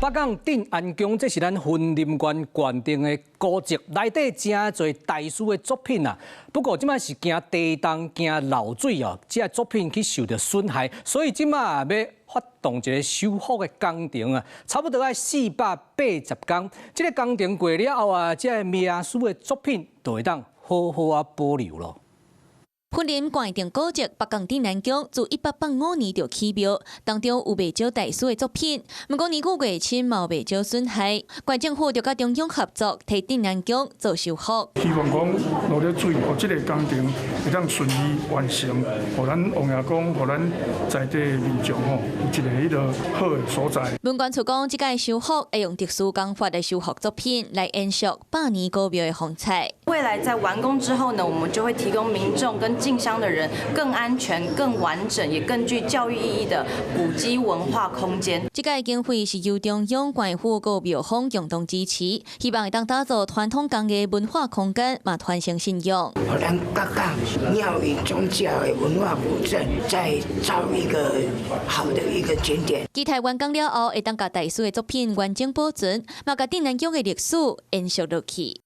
北港鎮安宮，這是咱雲林縣縣定的古蹟，內底誠濟大師的作品啊。不過這擺是驚地動、驚漏水哦，這个作品去受著損害，所以這擺欲發動一个修復的工程啊，差不多愛480工。這个工程過了後啊，這个名師的作品就會當好好仔保留囉。雲林縣定古蹟北港鎮安宮自1885年就起廟，當中有袂少大師的作品。毋過年久月深，嘛有袂少損害。縣政府就佮中央合作，替鎮安宮做修復。希望講落咧水，予這个工程會當順利完成，予咱王爺公，予咱在地民眾吼，有一个彼个好的所在。文管處講，這擺修復會用特殊工法來修復作品，來延續百年古廟的風采。未來在完工之後呢，我們就會提供民眾跟進香的人更安全、更完整，也更具教育意義的古蹟文化空間。這個經費是由中央縣府佮廟方共同支持，希望會當打造傳統工藝文化空間，嘛傳承信仰。予咱北港廟宇宗教的文化古鎮，再造一個好的一個景點。期待完工了後，會當共大師的作品完整保存，嘛共鎮安宮的歷史延續落去。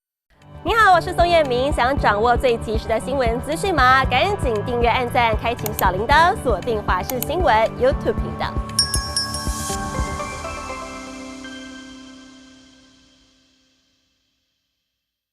你好，我是宋燕明。想掌握最及時的新聞資訊嗎？趕緊訂閱、按讚、開啟小鈴鐺，鎖定華視新聞 YouTube 頻道。